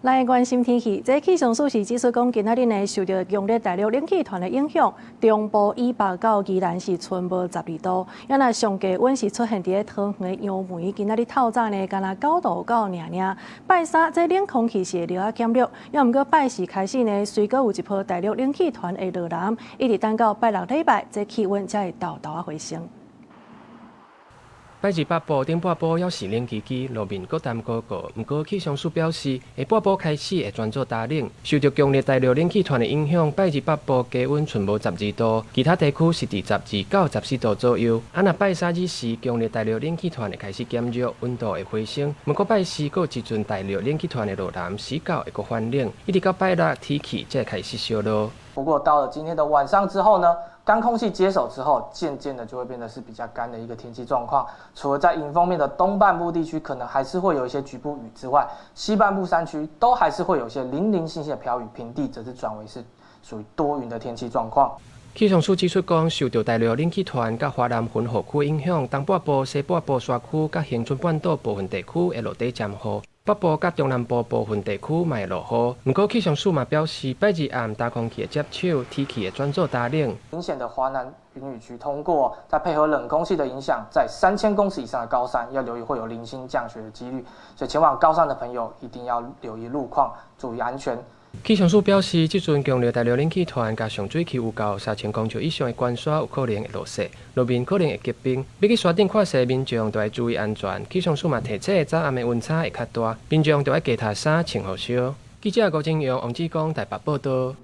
來關心天氣，這氣象署是指出講，今仔日呢受著強烈大陸冷氣團的影響，中部以北到宜蘭是春無12度，啊若上低溫是出現佇咧桃園的楊梅，今仔日透早呢，干焦9度到爾爾。拜三這冷空氣是會略仔減弱，猶毋過拜四開始呢，隨閣有一波大陸冷氣團會落南，一直等到拜六禮拜，這氣溫才會沓沓仔回升。拜二北部頂半晡猶是冷吱吱，路面閣澹糊糊。毋過氣象署表示，下半晡開始會轉做焦冷，受著強烈大陸冷氣團的影響，拜二北部低溫賰無十二度，其他地區是佇12到14度左右。啊，若拜三日時，強烈大陸冷氣團會開始減弱，溫度會回升。毋過拜四閣有一陣大陸冷氣團的落南，時到會閣反冷，一直到拜六天氣才會開始小落。不過到了今天的晚上之後呢，乾空氣接手之後，漸漸的就會變得是比較乾的一個天氣狀況。除了在迎風面的東半部地區可能還是會有一些局部雨之外，西半部山區都還是會有一些零零星星的飄雨，平地則是轉為是屬於多雲的天氣狀況。氣象署指出講，受著大陸冷氣團佮華南雲雨區影響，東半部、西半部山區佮恆春半島部分地區會落短暫雨。北部佮中南部部分地區嘛會落雨，毋過氣象署嘛表示，拜二暗焦空氣的接手，天氣會轉做焦冷。明顯的華南雲雨區通過，再配合冷空氣的影響，在3000公尺以上的高山要留意會有零星降雪的幾率，所以前往高山的朋友一定要留意路況，注意安全。氣象署表示，這陣強烈大陸冷氣團佮上水氣有夠3000公尺以上的懸山有可能會落雪，路面可能會結冰。欲去山頂看雪的民眾著愛注意安全。氣象署嘛提醒，早暗的溫差會較大，民眾著愛加疊衫穿予燒。記者郭金陽、王志剛台北報道。